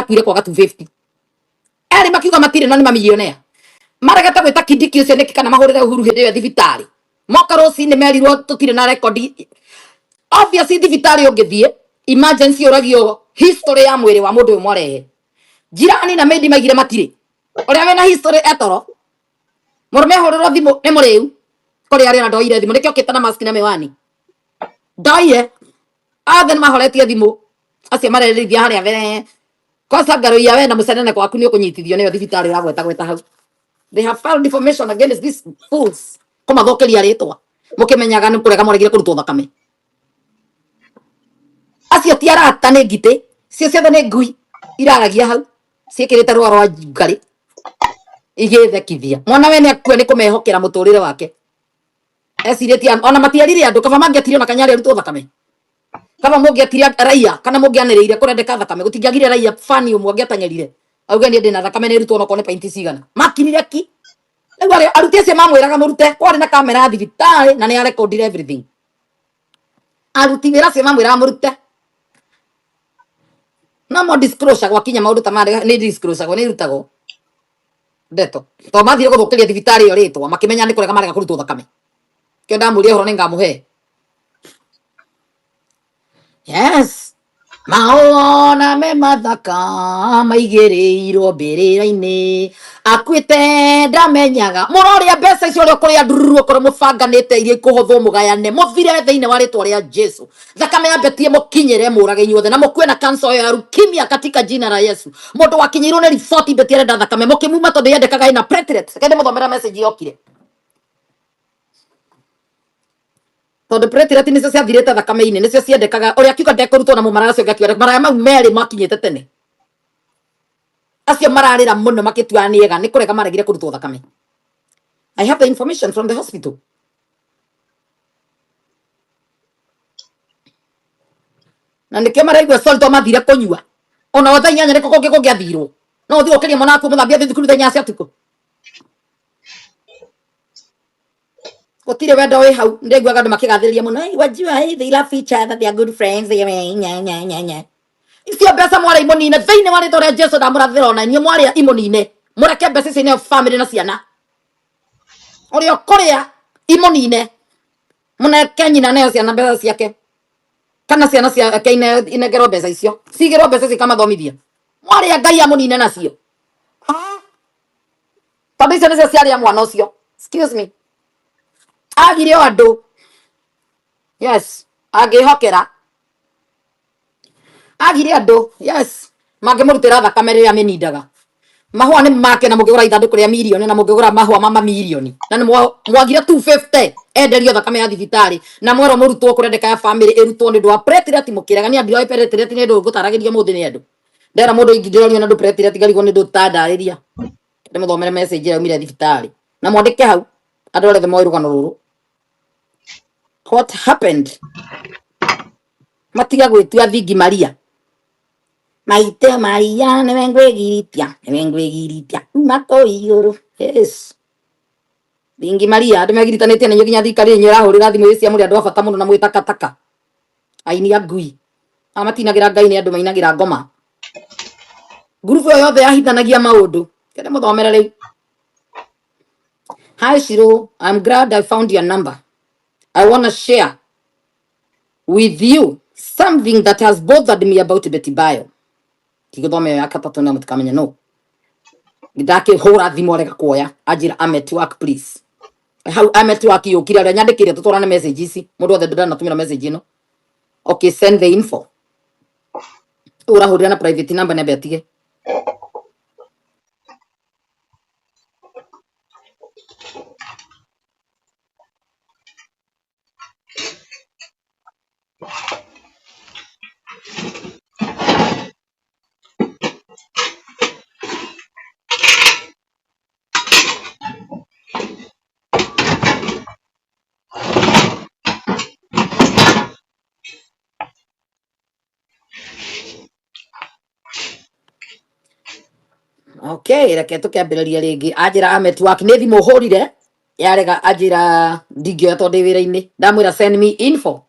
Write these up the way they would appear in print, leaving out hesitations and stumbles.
Arakuire kwaga 250. Erĩ makiuga matirĩ, no nĩ mamilionea. Maregete gwĩta Kindiki ũcio nĩkĩ, kana mahũrĩre Uhuru hĩndĩ ĩyo thibitarĩ? Moka rũcinĩ merirwo tũtirĩ na rekondi. Obviously thibitarĩ ũngĩthiĩ emergency ũragio history ya mwĩrĩ wa mũndũ ũyũ mwarehe. Jirani na maidi maigire matirĩ ũrĩa wĩna history etoro. Mũrũme ahũrĩrwo thimũ nĩ mũrĩu kũrĩa arĩ, ona ndoire thimũ nĩkĩo okĩte na mask na mĩwani. Ndoire othe nĩ mahoretie thimũ, acio marerithia harĩa mbere. Kosa ngaroia we na mũcenene kwaku nĩ ũkũnyitithio nĩyo thibitarĩ ũragweta gweta hau. They have filed information against these fools, kũmathũkĩria rĩtwa mũkĩmenyaga nĩ kũrega mũregire kũrutwo thakame. Acio ti arata, nĩ ngitĩ cio ciothe, nĩ ngui iraragia hau ciĩkĩrĩte rũa rwa ngarĩ igĩthekithia. Mwana we nĩ akua nĩ kũmehokera mũtũrĩre wake. Ecirĩtie ona matiarire andũ, kaba mangĩatire ona kanyarĩ arutwo thakame, kaba mũngĩatire raia kana mũngĩanĩrĩire kũrendeka thakame, gũtingĩagire raia fani ũmwe angĩateng'erire auge niĩ ndĩna thakame nĩ ĩrutwo onokorwo nĩ painti cigana. Makinire ki rĩu arĩa aruti acio mamwĩraga mũrute, kwarĩ na kamera thibitarĩ na nĩ arekondire everything. Aruti wĩra acio mamwĩraga mũrute, no mo disclosure gwakinya maũndũ ta maya nĩ disclosure nĩ irutagwo ndeto, to mathire gũthũkĩria thibitarĩ ĩyo rĩtwa makĩmenya nĩ kũrega marega kũrutwo thakame. Kĩo ndamũria ũhoro nĩ ngamũhe. Yes, maũona me mathaka maigĩrĩirwo mbĩrĩra-inĩ, akuĩte ndamenyaga. Mũrorĩa mbeca icio ũrĩa ũkũrĩa ndururu, okorwo mũbanganĩte iria ikũhothwo mũgayane mũthire thĩinĩ wa rĩtwa rĩa Jesu. Thakame ya Betie mũkinyĩre mũrage inyuothe na mũkue na cancer ĩyo ya leukemia katika jina la Yesu. Mũndũ wakinyĩirwo nĩ riboti Betie arenda thakame, mũkĩmuma tondũ yendekaga ĩna platelet. Reke ndĩmũthomera message yokire, tondũ platelet nĩcio ciathirĩte thakame-inĩ, nĩcio ciendekaga. Ũrĩa akiuga ndekũrutwo na mũmaraya ũcio ũngĩ akiuga maraya mau merĩ makinyĩte tene. Acio mararĩra mũno makĩtua nĩ ega nĩ kũrega maregire kũrutwo thakame. I have the information from the hospital. Na nĩkĩo maraigua sorry to mathire kũnyua ona o thaa 8 nĩkũ kũngĩ kũngĩathirwo. No ũthiĩ ũkĩrie mwana waku mũthambia athiĩ thukuru thaa 8 cia ũtukũ. Gũtirĩ wendo wĩ hau. Ndĩguaga andũ makĩgathĩrĩria mũno, "Hey, wajua, hey, they love each other, they are good friends, they are nya nya nya nya." Icio mbeca mwarĩa imũnine thĩinĩ wa rĩtwa rĩa Jesu. Ndamũrathĩra ona inyuĩ mwarĩa imũnine. Mũreke mbeca icio ineo family na ciana. Ũrĩa ũkũrĩa imũnine, mũneke nyina neo ciana mbeca ciake, kana ciana ciake inengerwo mbeca icio, cigĩrwo mbeca icio ikamathomithia. Mwarĩa Ngai amũnine nacio, tondũ icio nĩcio ciarĩa mwana ũcio. Excuse me, agire o andũ, yes, angĩhokera agire andũ, yes, mangĩmũrutĩra thakame rĩrĩa mĩnindaga. Mahũa nĩ make na mũngĩgũra ithandũkũ rĩa mirioni na mũngĩgũra mahũa ma mamirioni na nĩ mwagire 250 enderio thakame ya thibitarĩ na mwerwo mũrutwo kũrendeka ya family ĩrutwo nĩ ũndũ wa platelet mũkĩrega. Nĩ andũ platelet nĩ ũndũ ngũtaragĩria mũthĩ nĩ andũ ndera mũndũ ingĩ ndĩrorio na ndũ platelet ngarigwo nĩ ndũ tandarĩria. Ndĩmũthomere message ĩrĩa yaumire thibitarĩ na mwandĩke hau andũ arĩa othe moĩ rũgano rũrũ, what happened. Matiga gwĩtua thingi Maria maitũ. Maria nĩwe ngwĩgiritia, nĩwe ngwĩgiritia kuma kũu igũrũ. Yes, thingi Maria, andũ megiritanĩtie na inyuĩ nginya thirikari inyuĩ ĩrahũrĩra thimũ cia mũrĩ andũ a bata mũno na mwĩ takataka. Aini a ngui a matinagĩra Ngai, nĩ andũ mainagĩra ngoma. Ngurubu ĩyo yothe yahithanagia maũndũ. Kende mũthomere rĩu. Hi Shiro, I'm glad I found your number. I want to share with you something that has bothered me about Betty Bayo. Tigũthoma ĩyo ya gatatũ na mũtikamenya no. Ndakĩhũra thimũ arega kuoya, anjĩra I'm at work please. Hau I'm at work yũkire arĩa nyandĩkĩire tũtwarane message ici. Mũndũ wothe ndanatũmĩra message ĩno. Okay, send the info. Ũrahũrĩra na private number nĩambe atige. Okay, reke tũkĩambĩrĩria rĩngĩ. Anjĩra I'm at work, nĩ thimũ hũrire yarega, anjĩra ndingĩoya tondũ ndĩ wĩra-inĩ. Ndamwĩra send me info.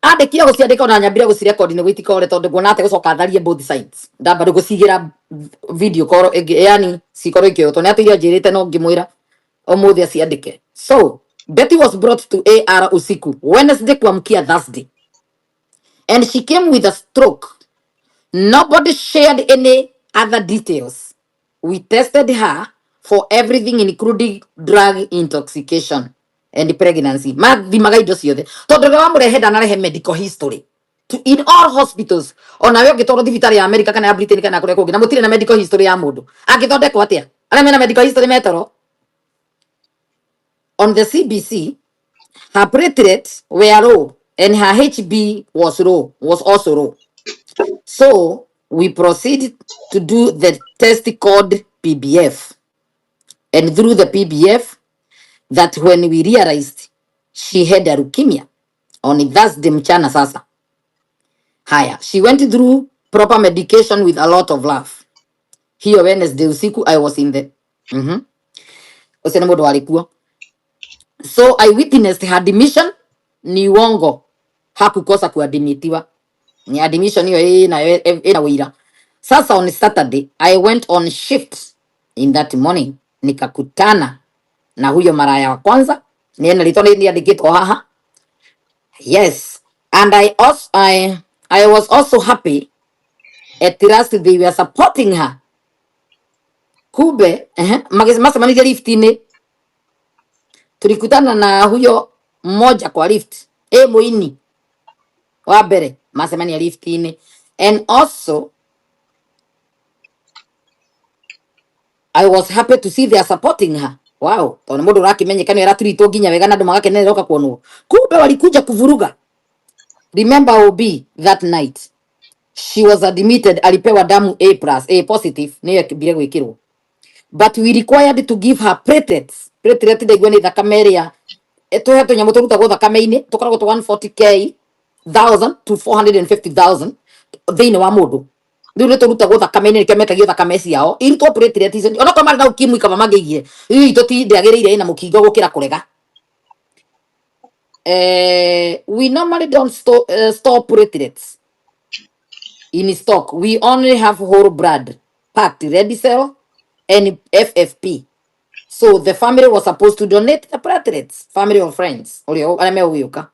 Andĩkia gũciandĩka ona nyambire gũcirekondi nĩguo itikore, tondũ nguona atĩ gũcoka tharie both sides. Ndamba rĩu gũcigĩra video call ĩngĩ, yani cikorwo ikĩoywo, tondũ nĩ atũire anjĩrĩte no ngĩmwĩra ũmũthĩ aciandĩke. So Betty was brought to AR usiku Wednesday kuamkia Thursday, and she came with a stroke. Nobody shared any other details. We tested her for everything, including drug intoxication and pregnancy. Mathimaga indo ciothe tondũ ũrĩa wamũrehe ndanarehe medical history. To in all hospitals, onawe ũngĩtwarwo thibitarĩ ya America kana ya Britain kana kũrĩa kũngĩ na mũtirĩ na medical history ya mũndũ, angĩthondekwo atĩa? Arĩa mena medical history metoro. On the CBC, her platelets were low and her HB was low, was also low. So we proceeded to do the test called PBF. And through the PBF, that when we realized she had a leukemia on Thursday mchana sasa. Haya, she went through proper medication with a lot of love. Hiyo Wednesday usiku I was in the Ũcio nĩ mũndũ warĩ kuo. So I witnessed her admission. Ni uongo hakukosa kuadmitiwa. Ni admission hiyo ĩna ĩna wĩira. Sasa on Saturday I went on shift in that morning, nikakutana na huyo maraya wa kwanza, ni ena rĩtwa nĩ haha. Yes, and I was also happy at last they were supporting her. Kumbe macemanirie lift-inĩ, tulikutana na huyo mmoja kwa lift, mũini wa mbere macemania lift-inĩ, and also I was happy to see they are supporting her. Wow, tondũ mũndũ ũrakimenyeka nĩ araturitwo nginya wega na andũ magakenerera oka kuonwo. Kumbe walikuja kuvuruga. Remember OB that night she was admitted, alipewa damu A plus, A positive nĩyo ĩkĩmbire gwĩkĩrwo, but we required to give her platelets. Platelet ndaigua nĩ thakame ĩrĩa tũhe tũnyamũ tũrutagwo thakame-inĩ tũkoragwo tũ 140K thousand to 450,000 thĩinĩ wa mũndũ. Rĩu nĩ tũrutagwo thakame-inĩ, nĩkĩo metagio thakame ciao irutwo platelet icio, onokorwo marĩ na ukimwi kaba mangĩigire rĩu itũ ti ndĩagĩrĩire ĩna mũkingo gũkĩra kũrega. We normally don't store platelets in stock. We only have whole blood packed red cell and FFP. So the family was supposed to donate the platelets, family or friends ũrĩa arĩa megũgĩũka.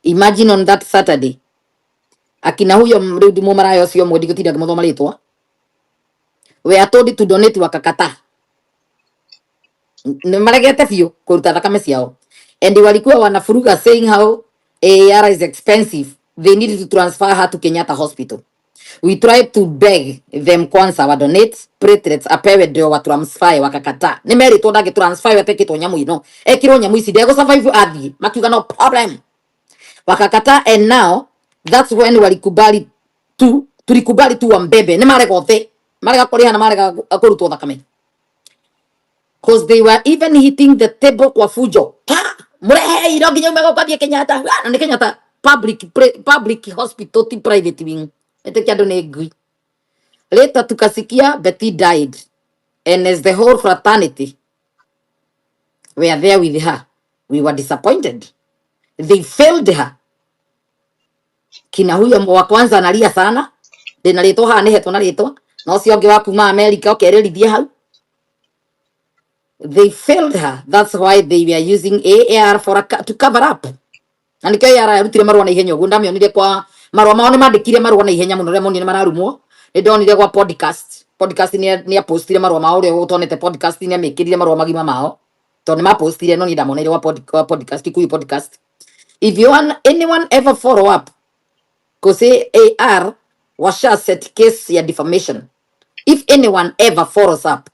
Imagine on that Saturday akina huyo rĩu ndimũmaraya ũcio ũmwe, ndigũtinda ngĩmũthoma rĩtwa, we are told to donate, wakakata. Nĩ maregete biũ kũruta thakame ciao, and walikuwa wanafuruga saying how AR is expensive, they needed to transfer her to Kenyatta Hospital. We tried to beg them kwanza wa donate platelets apewe ndio wa transfer, wakakataa. Nĩ merĩtwo ndangĩ transfer atekĩtwo nyamũ ĩno, ekĩrwo nyamũ ici ndegũ survive athiĩ, makiuga no problem, wakakataa. And now that's when walikubali tu, tulikubali tu wambebe. Nĩ marega othe, marega kũrĩha na marega kũrutwo thakame, 'cause they were even hitting the table kwa fujo. Pa murehe iro nginya ume gũkathiĩ Kenyatta. Ah, na nĩ Kenyatta public hospital, ti private wing. Ĩtĩkia andũ nĩ ngui. Later tukasikia Betty died, and as the whole fraternity were there with her, we were disappointed. They failed her. Kina huyo wa kwanza analia sana, ndĩna rĩtwa haha, nĩhetwo na rĩtwa na ũcio ũngĩ wa kuma America ũkerĩrithie hau. They failed her. That's why they were using AR for a, to cover up. Na nĩkĩo AR yarutire marũa na ihenya ũguo. Ndamĩonire kwa marũa mao, nĩ mandĩkire marũa na ihenya mũno rĩrĩa monire nĩ mararumwo. Nĩ ndonire gwa podcast nĩ apostire marũa mao. Ũrĩa ũtonete podcast nĩ amĩkĩrire marũa magima mao tondũ nĩ mapostire, no niĩ ndamoneire kwa podcast, Kikuyu podcast. If you want anyone ever follow up, cause AR washa set case ya defamation. If anyone ever follows up,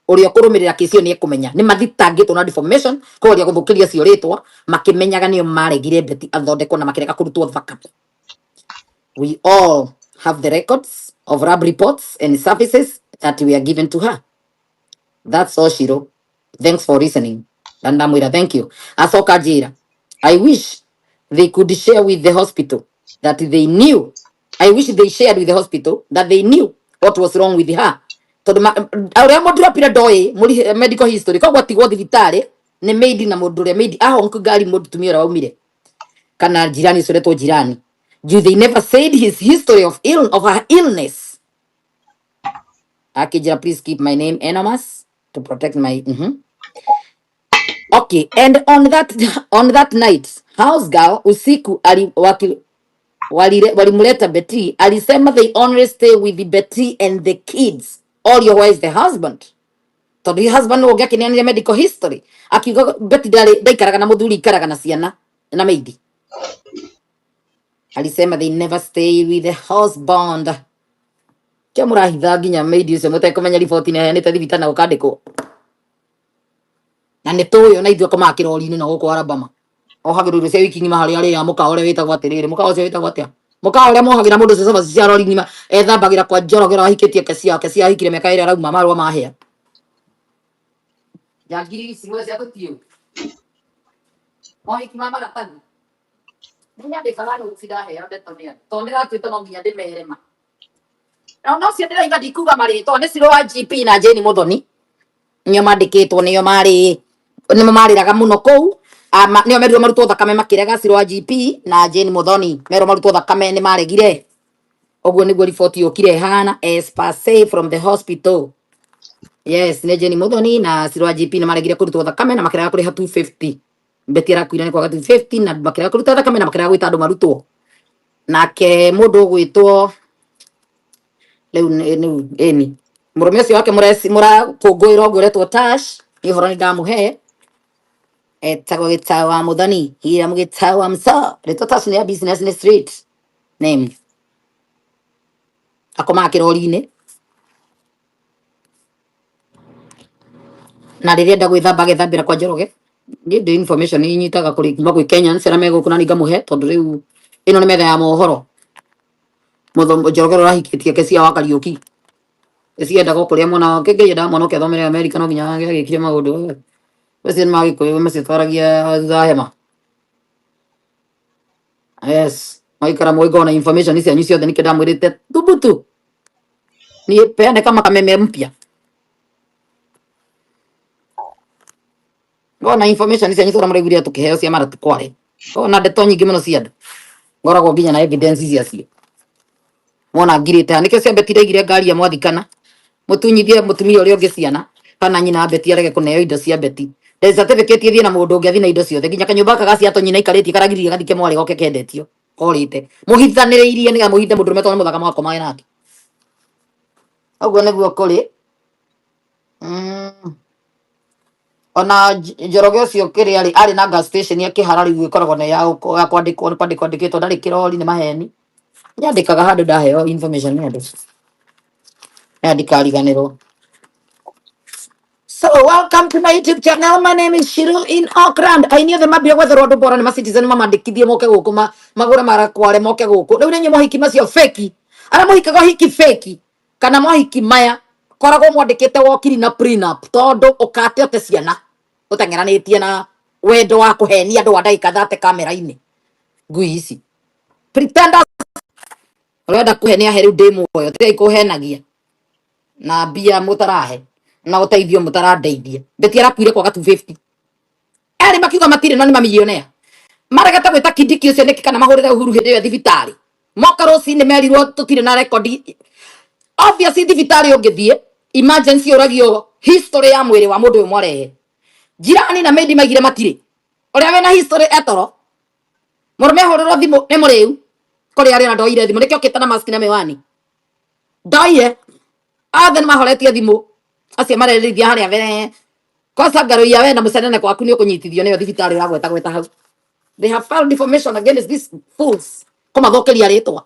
ũrĩa ũkũrũmĩrĩra kesi ĩyo nĩ ekũmenya nĩ mathitangĩtwo na defamation, kũgeria gũthũkĩria cio rĩtwa makĩmenyaga nĩo maregire Betty athondekwo na makĩrega kũrutwo thakame. We all have the records of lab reports and services that we are given to her. That's all, Shiro. Thanks for listening. Na ndamwĩra thank you. Acoka njĩra, I wish they could share with the hospital that they knew, I wish they shared with the hospital that they knew what was wrong with her, tondũ ũrĩa mũndropire ndoĩ medical history, koguo atigwo thibitarĩ nĩ maid na mũndũ ũrĩa maid ahonk ngari mũtumia ũrĩa waumire. Kana jirani ũcio ũretwo jirani. Juu they never said his history of ill of her illness. Akĩnjĩra please keep my name anonymous to protect my Okay, and on that night, house girl usiku ali, waki, walire, walimleta Betty, alisema they only stay with the Betty and the kids. All your where is the husband? Tondũ husband nĩwe ũngĩakĩneanire medical history. Akiuga Betty ndarĩ ndaikaraga na mũthuri ikaraga na ciana na maid. Alisema they never stay with the husband. Kĩa mũrahitha nginya maid ũcio mũtekũmenya riboti nĩ aheanĩte thibitarĩ na gũkandĩkwo. Na nĩ tũĩ ona ithuĩ akomaga kĩrori-inĩ na gũkũ Alabama. Ohagĩrwo irio cia wiki ng'ima harĩa arĩaga mũkawa ũrĩa wĩtagwo atĩrĩrĩ, mũkawa ũcio wĩtagwo atĩa? Mũkawa ũrĩa mohagĩra mũndũ ũcio cabaci cia rori ng'ima ethambagĩra kwa Njoroge ũrĩa wahikĩtie Kesia, Kesia ahikire mĩaka ĩrĩa arauma marũa mahĩa. Njangiri ici mwe cia tũtiũĩ. Mohiki ma maratathi. Nĩ nyandĩkaga notes ndaheo ndeto nĩ andũ. Tondũ ndĩratuĩte no nginya ndĩmere ma. Na ona ũcio ndĩraiga ndikuga marĩtwa nĩ Ciro wa GP na Jane Muthoni. Nĩo mandĩkĩtwo nĩo marĩ nĩmo marĩraga mũno kũu. Ama, nĩo merirwo marutwo thakame makĩrega Ciro wa GP na Jane Muthoni merwo marutwo thakame nĩ maregire. Ũguo nĩguo riboti yũkire ĩhana as per se from the hospital. Yes, nĩ Jane Muthoni na Ciro wa GP nĩ maregire kũrutwo thakame na makĩrega kũrĩha 250. Betty arakuire nĩ kwaga 250 na makĩrega kũruta thakame na makĩrega gwĩta andũ marutwo. Nake mũndũ ũgwĩtwo rĩu rĩu ĩni mũrũme ũcio wake mũreci mũrakũngũĩra ũguo ũretwo Tash nĩ ũhoro nĩ ndamũhe etagwo Gĩtaũ wa Mũthoni hira mũgĩtaũ wa Mso rĩtwa Tash nĩ ya business nĩ street name akomaga kĩrori-inĩ na rĩrĩa enda gwĩthamba agethambĩra kwa Njoroge. Niĩ ndĩ information inyitaga kũrĩ kuma gwĩ Kenyans arĩa me gũkũ na nĩngamũhe tondũ rĩu ĩno nĩ metha ya mohoro. Njoroge ũrĩa ũrahikĩtie Kesia wa Kariũki. Kesia endaga o kũrĩa mwana wake Ngai endaga mwana oke athomere Amerika no nginya agĩkire maũndũ macio nĩ ma Gĩkũyũ macio twaragia thutha wa hema. Yes, mwaikara mũĩ ngorwo na information cianyu ciothe nĩkĩo ndamwĩrĩte thubutu niĩ peane kama kameme mpya ngorwo na information cianyu ciothe mũraiguire tũkĩheo cia mara kware ngorwo na ndeto nyingĩ mũno cia andũ ngoragwo nginya na evidence ciacio mwona ngirĩte haha nĩkĩo cia Betty ndaigire ngari ya mwathikana mũtunyithie mũtumia ũrĩa ũngĩ ciana kana nyina Betty arege kũneo indo cia Betty death certificate ĩthiĩ na mũndũ ũngĩ athiĩ na indo ciothe nginya kanyũmba gaka ga ciato nyina aikarĩtie karagiririe gathike mwarĩ goke kendetio korĩte mũhithanĩrĩirie nĩgetha mũhithe mũndũrũme tondũ nĩ mũthaka mũgakomage nake ũguo nĩguo kũrĩ. Ona Njoroge ũcio kĩrĩa arĩ arĩ na gas station ya Kĩhara rĩu ĩkoragwo nĩ ya ya kwandĩkwo nĩ kwandĩkwo andĩkĩtwo ndarĩ kĩrori nĩ maheni. Nyandĩkaga handũ ndaheo information nĩ andũ na ndikariganĩrwo. So welcome to my YouTube channel. My name is Shiru in Auckland. Aini othe mambire gwetherwo andũ bora nĩ ma citizen mamandĩkithie moke gũkũ magũre marakware moke gũkũ. Rĩu nĩ inyuĩ mohiki macio fake. Arĩa mohikaga ũhiki fake kana mohiki maya koragwo mwandĩkĩte wokiri na prenup tondũ ũkate ũte ciana ũteng'eranĩtie na wendo wa kũhenia andũ wa ndagĩka thate kamera-inĩ. Ngui ici pretenders ũrenda kũhe nĩ ahe rĩu ndĩ muoyo tigai kũhenagia na mbia mũtarahe na ũteithio mũtarandeithia. Betty arakuire kwaga 250 erĩ makiuga matirĩ no nĩ mamilionea maregete gwĩta Kindiki ũcio nĩkĩ kana mahũrĩre Uhuru hĩndĩ ĩyo thibitarĩ moka rũcinĩ merirwo tũtirĩ na rekondi obviously thibitarĩ ũngĩthiĩ emergency ũragio history ya mwĩrĩ wa mũndũ ũyũ mwarehe jirani na maid maigire matirĩ ũrĩa wĩna history etoro mũrũme ahũrĩrwo thimũ nĩ mũrĩu kũrĩa arĩ na ndoire thimũ nĩkĩo okĩte na mask na mĩwani ndoire othe nĩ mahoretie thimũ acio marerithia harĩa mbere kosa ngaroia we na mũcenene kwaku nĩ ũkũnyitithio nĩyo thibitarĩ ũragweta gweta hau. They have filed information against these fools kũmathũkĩria rĩtwa.